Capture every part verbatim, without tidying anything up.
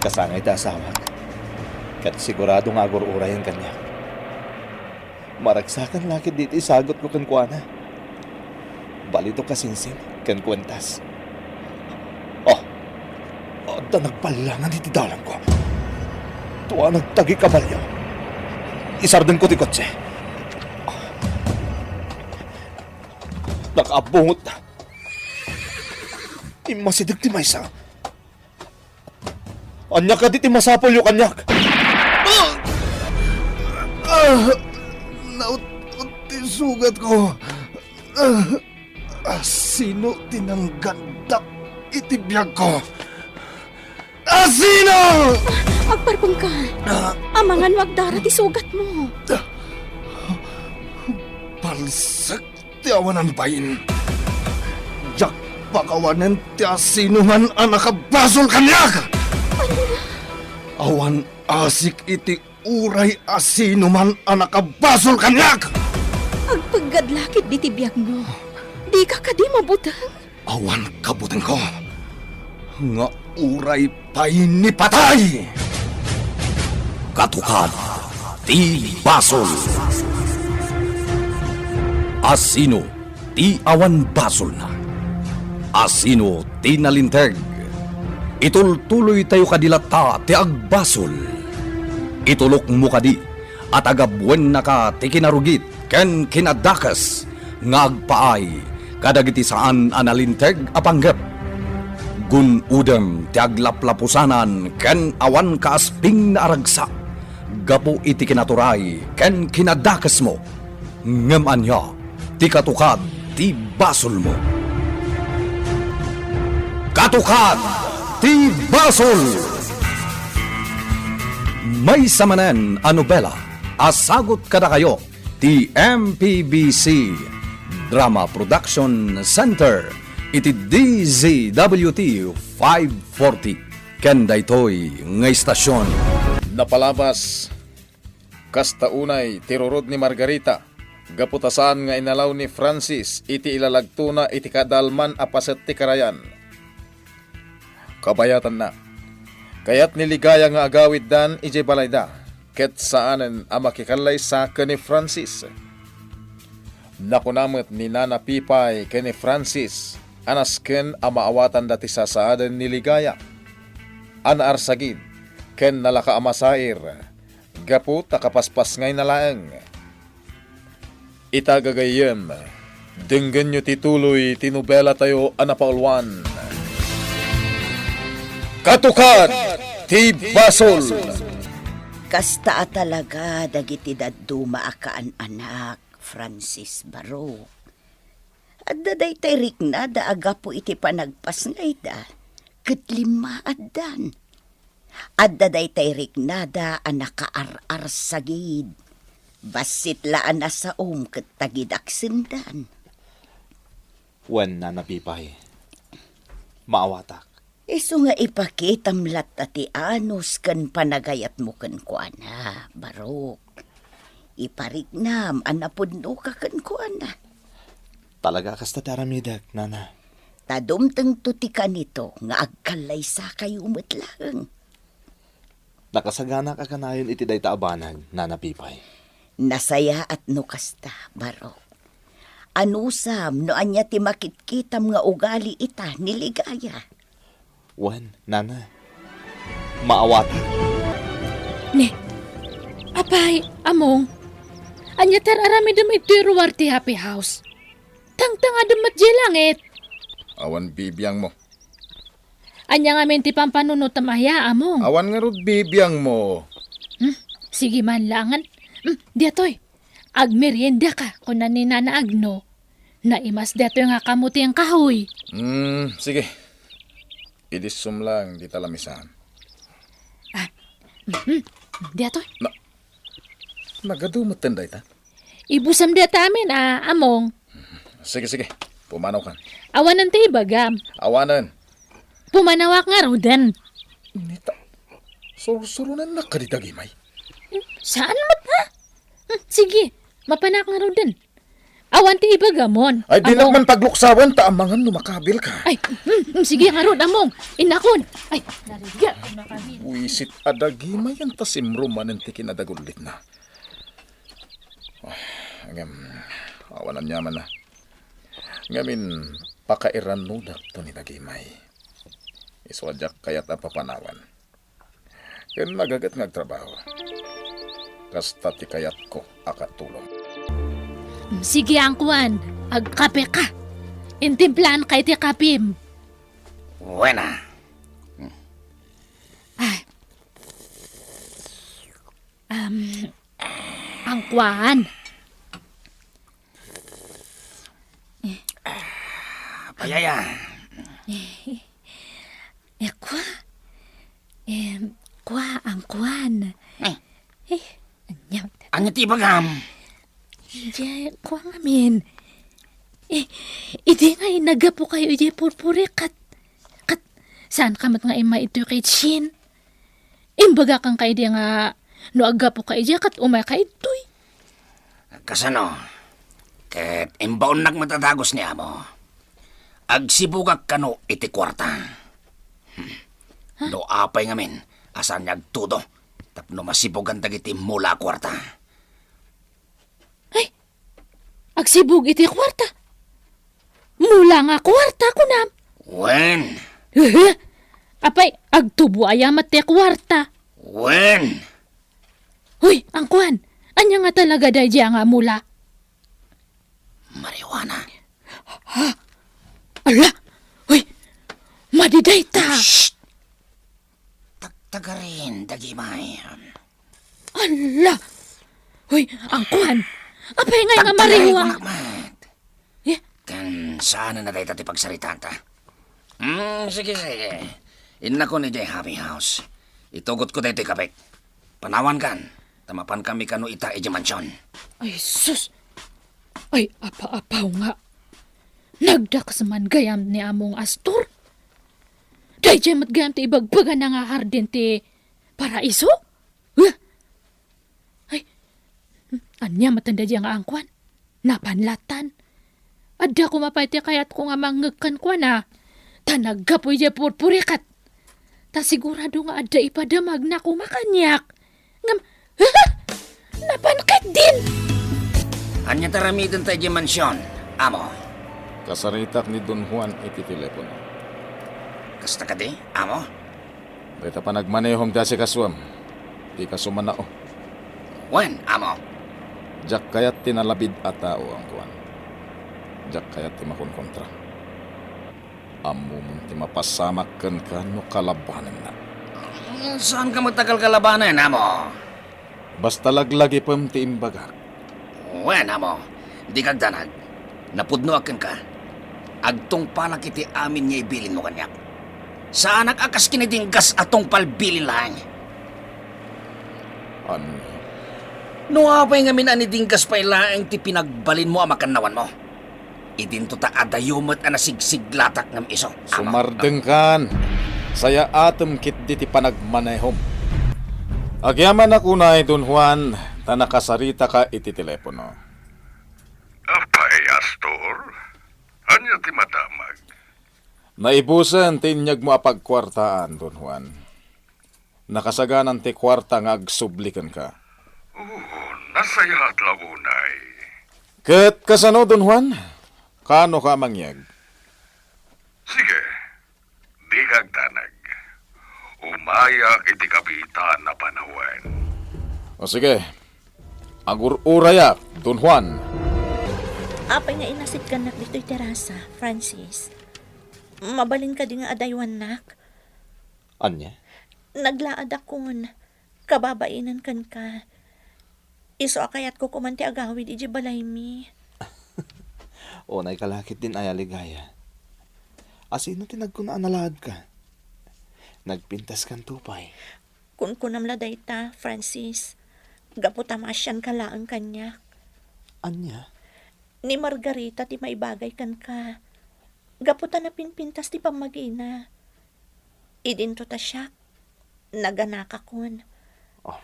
Kasangay ti asawak, ket sigurado nga agur-urayen kaniak. Maragsakan la ketdi ti isagutko kenkuana. Balitok a singsing ken kuentas. Oh, adda nagballangan iti dalangko. Tua nagtagi kabalio. Isardenko ti kotse. Nakaabungot. Immasideg ti maysa. Ania kadi ti masapulyo kaniak? Ah! Ah! Naut-ot ti sugatko. Ah! Asino ti nanggandak iti biagko? Asino? Agparpengka. Ah! Amangan no agdara ti sugatmo. Palsek ti awanan bain. Diak pakawanen ti asinoman a nakabasol kaniak. Awan asik iti uray asinoman a nakabasol kaniak. Agpeggad la ketdi ti biagmo. Dika kadi mabuteng? Awan kabutengko nga uray pay ni patay. Katukad ti basol. Asino ti awan basolna? Asino ti nalinteg? Itultuloytayo kadi latta ti agbasol. Itulokmo kadi a tagabuennaka ti kinarugit ken kinadakes nga agpaay kadagiti saan a nalinteg a panggep. Gun-odem ti aglaplapusanan ken awan kaaspingna a ragsak gapu iti kinaturay ken kinadakesmo. Ngem ania ti katukad ti basolmo? Katukad ti basol! Maysa manen a nobela a sagut kadakayo ti M P B C Drama Production Center iti D Z W T five forty ken daytoy nga istasyon. Napalabas kasta unay ti rurod ni Margarita gapu ta saan nga inalaw ni Francis iti ilalagtona iti kadalman a paset ti karayan. Kabayatanna, kayat ni Ligaya nga agawiddan idiay balayda, ket saanen a makikallaysa ken ni Francis. Nakuna met ni Nana Pipay ken ni Francis a nasken a maawatanda ti sasaaden ni Ligaya a naarsagid ken nalaka a masair gapu ta kapaspasngayna laeng. Ita gagayyem, denggenyo ti tuloy ti nobelatayo a napauluan, Katukad ti Basol. Kasta a talaga dagiti dadduma a kaan-anak, Francis Barok. Adda daytay riknada a gapu iti panagpasngayda, ket limmaaddan. Adda daytay riknada a nakaar-arsagid. Bassit la a nasaom ket tagidaksendan. Wen, Nana Pipay, maawatak. Isu nga ipakitam latta ti anus ken panagayatmo kenkuana, Barok. Ipariknam a napudnoka kenkuana. Talaga a kasta ti aramidek, Nana. Ta dumtengto ti kanito nga agkallaysakayo met laeng. Nakasaganak a kanayon iti dayta a banag, Nana Pipay. Nasayaat no kasta, Barok. Anusam no ania ti makitkitam nga ugali ita ni Ligaya? Wen, Nana. Maawatak. Ne. Apay, Among. Ania ti ar-aramidem idtoy ruar ti Happy House? Tangtangadem met diay langit. Awan bibiangmo. Ania ngamin ti pampanunotem aya, Among? Awan ngarud bibiangmo. Hmm, sige man laengen. Hmm, diatoy. Agmeriendaka, kuna ni Nana Agno. Naimas daytoy nga kamuti nga kahoy. Hmm, sige. Idissum lang dita lamisaan. Ah, mhm. Daytoy. Na, nagadu metten dayta? Ibusam dayta amin, ah, Among. Sige, sige. Pumanawkan. Awanen ti ibagam. Awanen. Pumanawak ngaruden. Nita, sursuronennak kadi dagimay? Hmm, saan met, ha? Hmm, sige. Mapanak ngaruden. Awan ti ibagamon. Ay, dinak Among. Man pagluksawan ta amangan no makabilka. Ay, mm, mm, sige ngarud, Among. Innakon. Ay, narigat. Wisit a dagimay ta simrumanen ti kinadagullitna. Ay, ngem, awan aniamanna. Ngamin, pakairannudakto ni dagimay. Isu a diak kayat a papanawan. Ken nagaget nga agtrabaho. Kasta ti kayatko a katulong. Sige, Angkuan. Agkapeka. Intimplaanka iti kapim. Buena. Ay. Um, Angkuan. Payaya. Eh, kua? Em, kua, Angkuan. Eh. Eh, anya? Anya ti ibagam? Idiay, kua ngamin. Eh, idi nga inagapo kayo idiay purpuri, kat, kat, saan ka met nga imma itoy kay Chin? Imbagakan ka idi nga no aggapo ka idiay kat umay ka itoy. Kasano? Ket imbaonnak met a dagus ni amo. Agsibugak kano iti kuarta. Hmm. Ha? No apay ngamin a saan nga agtudo tapno masibugan dagiti mula a kuarta. Ay, agsibug iti kuarta. Mula nga kuarta, kunam? Wen. Hehe. Apay, agtubo aya met ti kuarta? Wen. Hoy, Angkuan, ania nga talaga daydiay nga mula? Marijuana. Ha? Ala! Hoy, madi dayta! Shh! Tagtagarin, dagimay. Ala! Hoy, Angkuan! Apay ngay nga marijuana? Tagtagarin, kunak met. Eh? Ken saan a dayta ti pagsaritaanta? Hmm, sige, sige. Innakon idiay happy house. Itugotko daytoy kabek. Panawankan, ta mapankami kano ita idiay mansion. Ay, sus! Ay, apa-apaw nga. Nagdakes man gayam ni Among Astor. Daydiay met gayam ti ibagbagana nga hardin ti Paraiso? Huh? Ay, ania met daydiay nga Angkuan? Napan latan. Adda koma pay ti kayatko nga mangngeg kenkuana. Ta naggapu idiay purpurikat. Ta sigurado nga adda ipadamagna koma kaniak. Ngem, napan ketdin! Ania ti aramidenta idiay mansion, amo? Kasaritak ni Don Juan iti telepono. Kasta kadi, amo? Dayta panagmanehom ti asikasuem. Dika sumanao. Wen, amo. Diak kayat ti nalabid a tao, Angkuan. Diak kayat ti makonkontra. Ammom ti mapasamak kenka no kalabanennak. Saanka met a kalkalabanen, amo. Basta laglagipem ti imbagak. Wen, amo, dika agdanag. Napudnoak kenka. Agtungpalak iti amin nga ibilinmo kaniak. Saanak a kas kinidinggas a tungpal bilin laeng. Ania? No apay ngamin a nidinggas pay laeng ti pinagbalinmo a makannawanmo. Idinto ta adayo met a nasigsiglatak ngem isu. Amo. Sumardengkan. Sayaatem ketdi ti panagmanehom. Agyamanak unay, Don Juan, ta nakasaritaka iti telepono. Apay, Astor? Ania ti madamag? Naibusen ti inyegmo a pagkuartaan, Don Juan. Nakasaganan ti kuarta nga agsubli kenka. Oh, nasayaat la unay. Ket kasano, Don Juan? Kano ka mangyeg? Sige, dika agdanag. Umayak iti kabiitan a panawen. O sige, agur-urayak, Don Juan. Apay nga inasitkannak ditoy terasa, Francis? Mabalin kadi nga adaywannak? Ania? Naglaadakon. Kababainen kenka. Isu a kayatko koman ti agawid idiay balaymi. Unay ka la ketdin aya, Ligaya. Asino ti nagkuna a nalaadka? Nagpintaskanto pay. Kunkunam la dayta, Francis. Gapu ta maasianka laeng kaniak. Ania? Ni Margarita ti maibagay kenka. Gapu ta napinpintas ti pammagina. Idinto ta siak, naganakakon. Oh.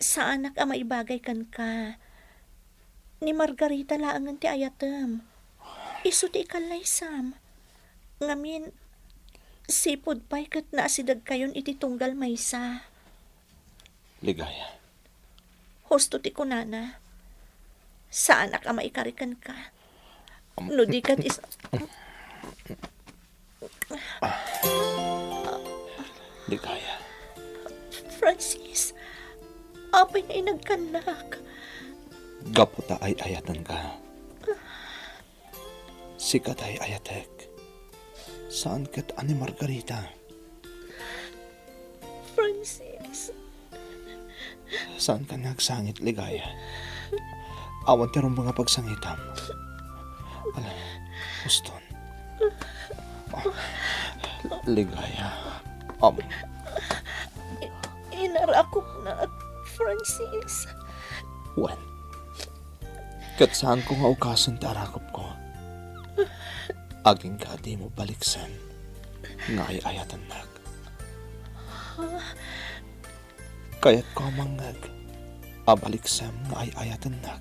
Saanak a maibagay kenka. ni Margarita laengen ti ayatem. Isu ti ikallaysam. Ngamin, sipud pay ket naasidegkayon iti tunggal maysa. Ligaya. Husto ti kunana. Saanak a maikari kenka. Am- No di ket is-, Ligaya. Francis, apay nga inagkannak? Gapu ta ay-ayatenka. Sika ti ay-ayatek. Saan ket a ni Margarita. Francis. Saanka nga agsangit, Ligaya. Awan ti rumbeng a pagsangitam. Ala, uston. Ah, Ligaya. Am. I-, inarakopnak, Francis. Wen, ket saanko nga ukasen ti arakopko. Agingga a dimo baliksen nga ay-ayatennak. Kayatko a mangngeg a baliksem nga ay-ayatennak,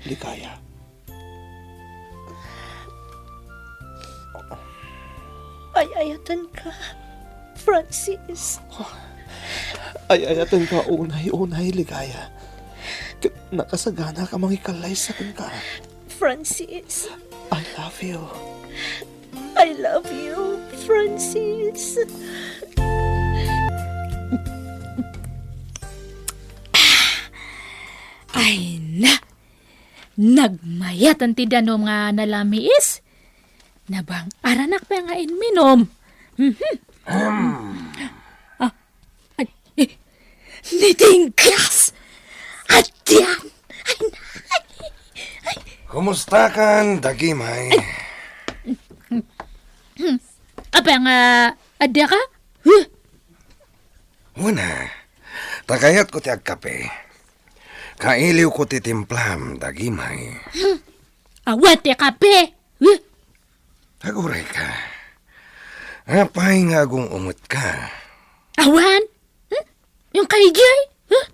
Ligaya. Ay-ayatenka, Francis. Ay-ayatenka unay-unay, Ligaya. Ket nakasaganak a mangikallaysa kenka. Francis. I love you. I love you, Francis. Ay na! Nagmayatan ti danum nga nalamiis. Nabang-aranak pay nga inminum. Mhm. Ah, ay, eh, ni Dinggas! Addian! Ay, ay, ay. Kumustakan, Dagimay? Apay nga, adda ka? Huh? Una, ta kayatko ti agkape. Kailiwko ti timplam, Dagimay. Hmm. Awan ti kape. Huh? Agurayka. Apay nga agung-ungetka? Awan? Hmm? Yung kay Jay? Huh?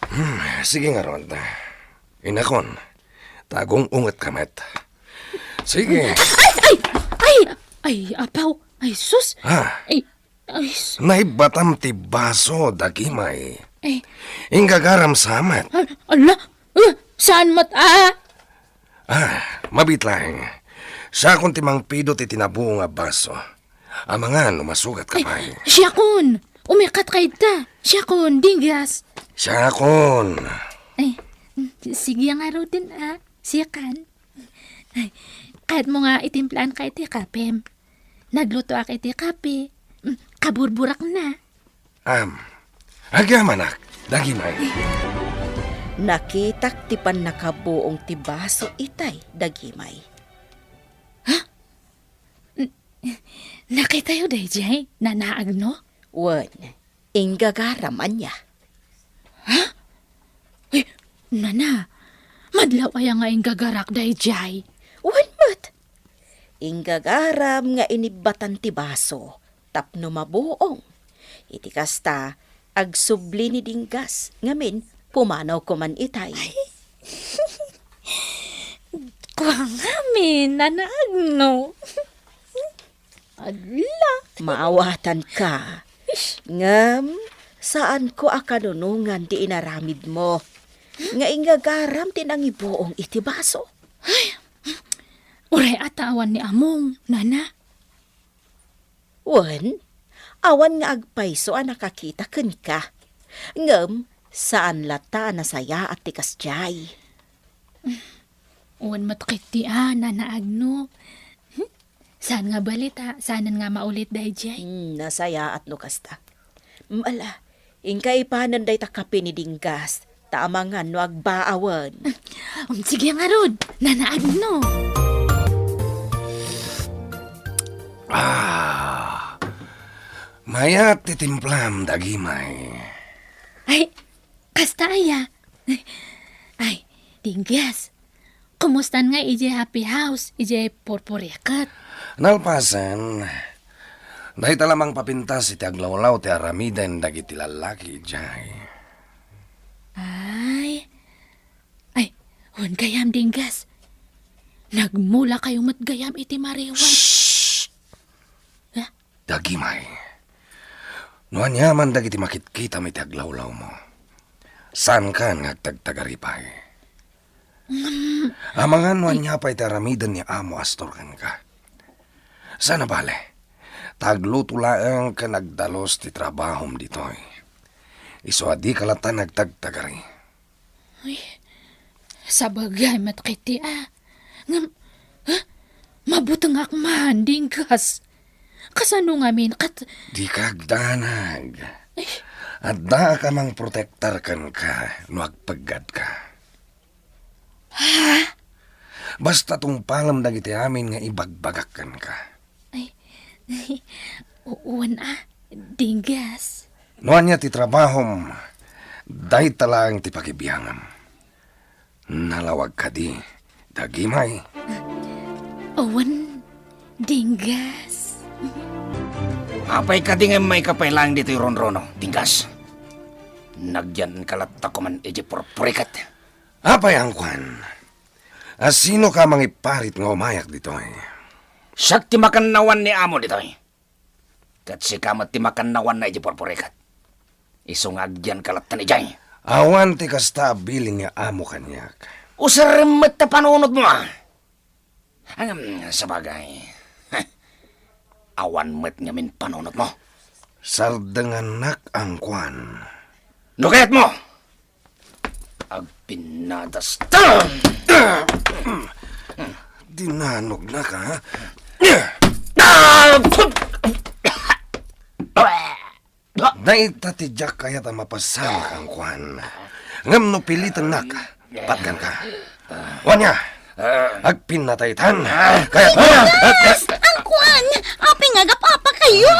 Hmm, sige ngarud. Inakon, ta agung-ungetka met. Sige. Ay, ay, ay, ay, apaw. Ay, sus. Ha? Ay, ay, s- Naibatam ti baso, Dagimay. Ay. Inggagaram sa met. Al-, ala? Uh, saan met, ah? Ah, mabiit laeng. Siakon ti mangpidut iti nabuong a baso. Amangan no masugatka pay. Siakon! Umikat kayta! Siakon, Dinggas! Siakon! Ay, sige ngaruden, ah. Siakan. Ay, kayatmo nga itimplaan ka iti kapem. Naglutoak iti kape. Mm, kaburburak na. Am, agyamanak, Dagimay. Nakitak ti pannakabuong ti baso itay, Dagimay. Ha? N-, nakitayo daydiay, Nana Agno? Wen, inggagaram ania. Ha? Ay, Nana, madlaw aya nga inggagarak daydiay? Wen met. Inggagaram nga inibbatan ti baso tapno mabuong. Iti kasta, agsubli ni Dinggas, ngamin, pumanaw koman itay. Ay. Kua ngamin, Nana Agno. Ala. Maawatanka. Ish. Ngem, saanko a kanunongan ti inaramidmo. Nga inggagaram ti nangibuong iti baso. Ay, uray a ta awan ni Among, Nana. Wen, awan nga agpayso a nakakita kenka. Ngem, saan latta a nasayaat ti kasdiay. Wen met ketdi a, Nana Agno. Hmm? Saan nga balita, saanen nga maulit daydiay? Hmm, nasayaat no kasta. Mm, ala, inka ipanen dayta kape ni Dinggas, ta amangan no agbaawen. Um, sige ngarud, Nana Agno. Ah, mayat ti timplam, Dagimay. Ay, kasta aya. Ay, Dinggas, kumustan nga idiay happy house, idiay purpuriket? Nalpasen, dayta la mangpapintas iti aglawlaw ti aramiden dagiti lallaki idiay. Ay, ay, Wen gayam, Dinggas. Nagmulakayo met gayam iti marewan. Shh! Ha? Dagimay. No aniaman dagiti makitkitam iti aglawlawmo, saankan nga agtagtagari pay. Amangan no ania pay ti aramiden ni Amo Astor kenka. Saan a bale, ta agluto laeng ken agdalus ti trabahom ditoy. Isu a dika latta nagtagtagari. Ay, sabagay met ketdi a. Ngem, ha? Mabutengak man, Dinggas. Kasano ngamin ket Dika agdanag. Ay. Addaak a mangprotektar kenka no agpeggadka. Ha? Basta tungpalem dagiti amin nga ibagbagak kenka. Ay, wen a, Dinggas. No ania ti trabahom, dayta laeng ti pakibiangam. Nalawag kadi, dagimay. Wen, Dinggas. Apay kadi nga maikapay laeng ditoy runruno, Dinggas? Nagyanka latta koman iti purpuriket. Apay, Angkuan? A, sinoka a mangiparit nga umayak ditoy? Siak ti makannawan ni Amo ditoy. Ket sika met ti makannawanna iti purpuriket. Isu nga agyanka latta idiay. Awan ti kasta a bilin ni Amo kaniak. Usarem met ta panunotmo a. Ngem, sabagay. Awan met ngamin panunotmo. Sardengannak, Angkuan. No kayatmo, agpinnatasta! Dinanognak, ha? Dayta ti diak kayat a mapasamak, Angkuan. Ngem no pilitennak, patganka. Wen a, agpinnataytan. Kayatmo? Yes! Angkuan! Apay nga agap-apakayo?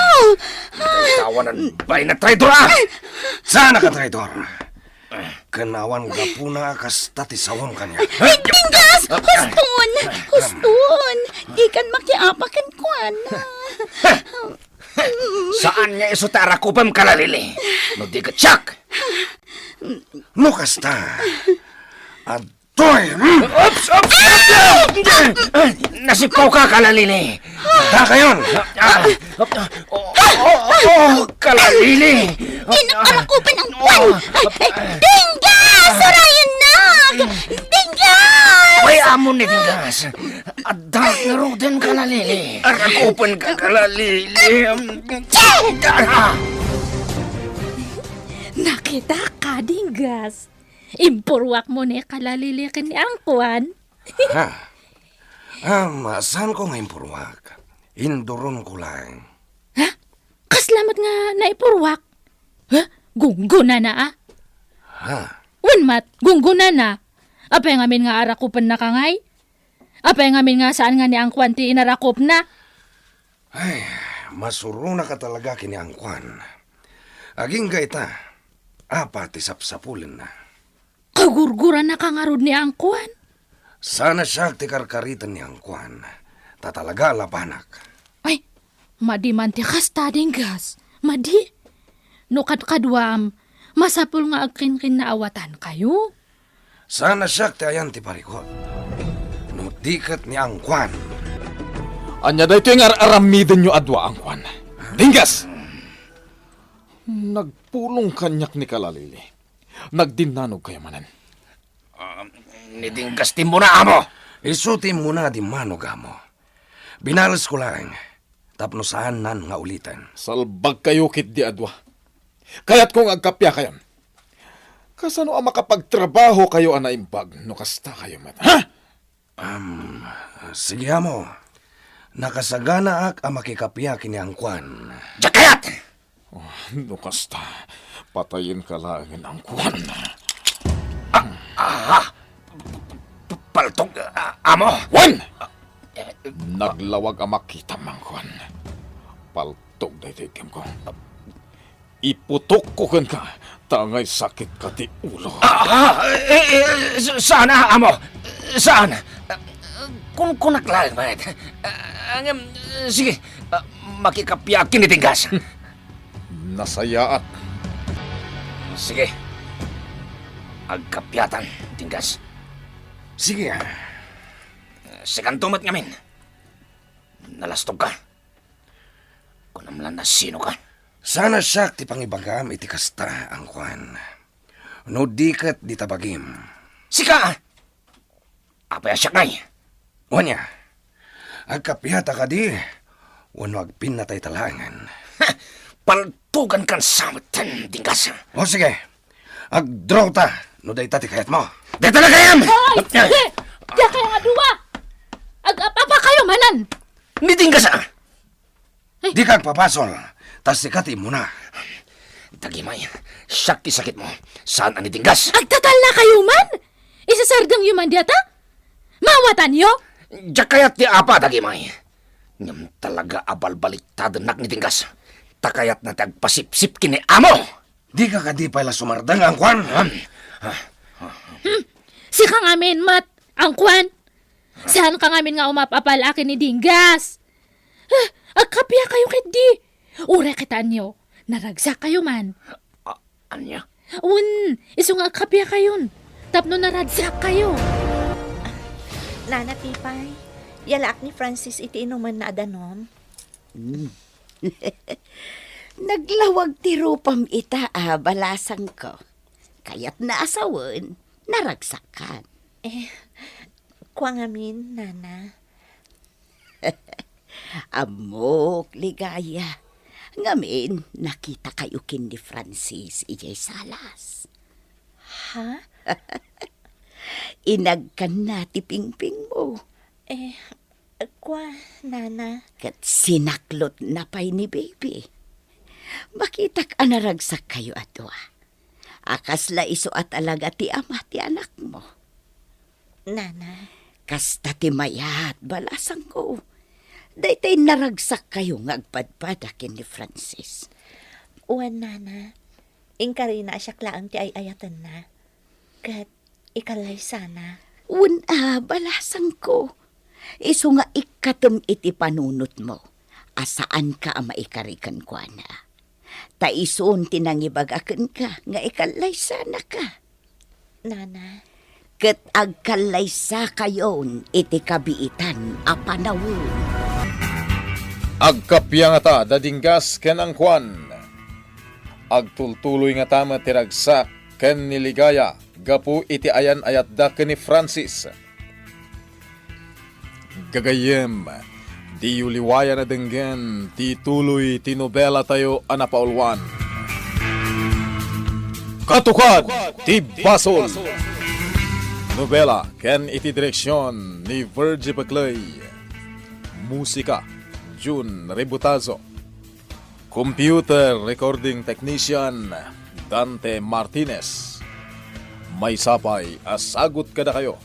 Tawanan bain a traidor a! Saan a ka traidor? Ken awan gapuna a kasta ti sawam kaniak. Dinggas! Huston! Huston! Dikan makiapa kenkuana. Saan nga isu ti arakupem, Kalalili? No di ket siak. No kasta, adtoy, hmm? Oops! Oops! Nasipaw ka, Kalalili. Dakayon! Ah, oh, oh, oh, oh, Kalalili! Dinak arakupen, Angkuan! Dinggas! Sarayan na! Dinggas! Ay, amo ni Dinggas! Adda ngaruden, Kalalili! Arakupen ka, Kalalili! Nakitak ka, Dinggas! Impurwak mo ni Kalalili ken ni Angkuan. Ha? Am, saanko nga impurwak. Induronko laeng. Ha? Kasla met nga naipurwak? Ha? Gunggonana a? Ha? Wen met, gunggonana. Apay ngamin nga arakupennaka ngay? Apay ngamin nga saan nga ni Angkuan ti inarakupna? Ay, masuronaka talaga ken ni Angkuan. Agingga ita, apa ti sapsapulenna? Kagurgurannaka ngarud ni Angkuan? Saan a siak ti karkariten ni Angkuan, ta talaga a labanak. Ay, madi man ti kasta, Dinggas. Madi. No kadkaduam, masapul nga agkinkinnaawatankayo. Saan a siak ti ayan ti parikut. No di ket ni Angkuan. Ania daytoy nga ar-aramidenyo a dua, Angkuan? Dinggas! Nagpulong kaniak ni Kalalili. Nagdinnanogkayo manen. Ah, ni Dinggas ti immuna, amo! Isu ti immuna a dimmanog, amo. Binalesko laeng, tapno saannan nga uliten. Salbagkayo ketdi a dua. Kayatko nga agkappiakayon. Kasano a makapagtrabahokayo a naimbag no kastakayo met, ha? Am, sige, amo. Nakasaganaak a makikappia ken ni Angkuan. Diak kayat! Oh, no kasta, patayenka laengen, Angkuan. Ah, ah, p-, p-, paltog, ah, amo. Wen! Naglawag a makitam, Angkuan. Paltog daytoy ikkemko. Iputokko kenka, ta angay sakitka ti ulo. Ah, ah, eh, eh, sa-, saan, ah, amo? Saan? Kunkunak laeng met. Ah, ngem, sige, ah, makikappiak ken ni Dinggas. Nasayaat. Sige. Agkappiatan, Dinggas. Sige. Sikanto met ngamin. Nalastogka. Kunam la no sinoka. Saan a siak ti pangibagam iti kasta, Angkuan. No di ket dita bagim. Sika! Apay a siak ngay? Wen, agkappiata kadi wenno agpinnatayta laengen? Ha! Paltugankan sa met, Dinggas. O sige, agdrawta no dayta ti kayatmo. Dayta la gayam! Hoy! Di! Diak kayo nga dua! Agapapakayo manen! Ni Dinggas, a! Dika agpabasol, ta sika ti immuna. Dagimay, siak ti sakitmo. Saan a ni Dinggas? Agtatalla kayo man? Isasardengyo man diata? Mawatanyo? Diak kayat ti apa, Dagimay. Ngem talaga a balbaliktadennak ni Dinggas. Ta kayatna ti agpasipsip ken ni amo. Dika kadi pay la sumardeng, Angkuan? Hmm. Sika ngamin met, Angkuan. Saanka ngamin nga umapapal akin ni Dinggas? Ah, agkappia kayo ketdi. Uray kitaenyo, naragsak kayo man. A-, ania? Wen, isu nga agkappia kayon. Tapno naragsak kayo. Nana Pipay, yalaak ni Francis iti inumenna a danum. Mm. Naglawag ti rupam ita a balasangko. Kayatna a sawen, naragsakkan. Eh, kua ngamin, Nana. Ammok, Ligaya. Ngamin, nakitakayo ken ni Francis idiay salas. Ha? Inagkanna ti pingpingmo. Eh, kua, Nana. Ket sinaklotna pay ni Baby. Makitak a naragsak kayo a dua. A kasla isu a talaga ti ama ti anakmo. Nana. Kasta ti mayat, balasangko. Daytay naragsak kayo nga agpadpada ken ni Francis. Wen, Nana. Inkarina a siak laeng ti ay-ayatenna. Ket ikallaysana. Wen a, balasangko. Isu nga ikkatem iti panunotmo a saanka a maikari kenkuana. Ta isun ti nangibaga kenka nga ikallaysanaka. Nana. Ket agkallaysakayon iti kabiitan a panawen. Agkappia ngata da Dinggas ken Angkuan. Agtultuloy ngata met ti ragsak ken ni Ligaya gapu iti ayan-ayatda ken ni Francis. Gagayyem, diyo liwayan a denggen ti tuloy ti nobelatayo a napauluan, Katukad ti Basol. Nobela ken iti direksion ni Virgie Pecley. Musika, Jun Rebutazo. Computer recording technician, Dante Martinez. Maysa pay a sagut kadakayo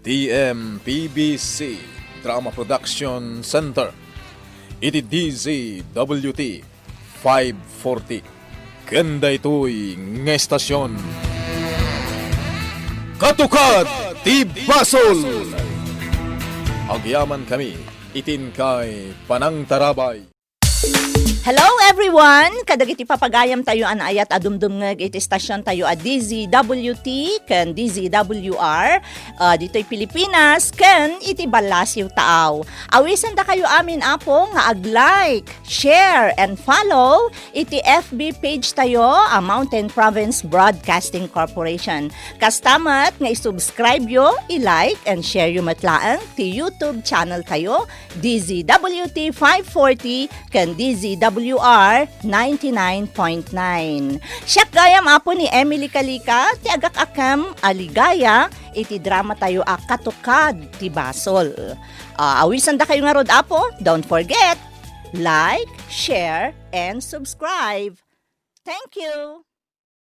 ti M P B C Drama Production Center iti D Z W T five forty. Ken daytoy nga estasion, Katukad ti Basol. Agyamankami iti inkay panangtarabay. Hello everyone! Kadagiti papagayamtayo a naayat a dumdumngeg iti stasiontayo a D Z W T ken D Z W R, ah, ditoy Pilipinas ken iti ballasiw taaw. Awisendakayo amin, Apo, nga ag-like, share, and follow iti F B pagetayo a Mountain Province Broadcasting Corporation. Kasta met nga i-subscribeyo, i-like, and shareyo met laeng ti YouTube channeltayo, D Z W T five forty ken D Z W R ninety-nine point nine. Siak gayam, Apo, ni Emily Kalika, ti agak-akem a Ligaya iti dramatayo a Katukad ti Basol. Ah, awisendakayo ngarud, Apo. Don't forget, like, share, and subscribe. Thank you!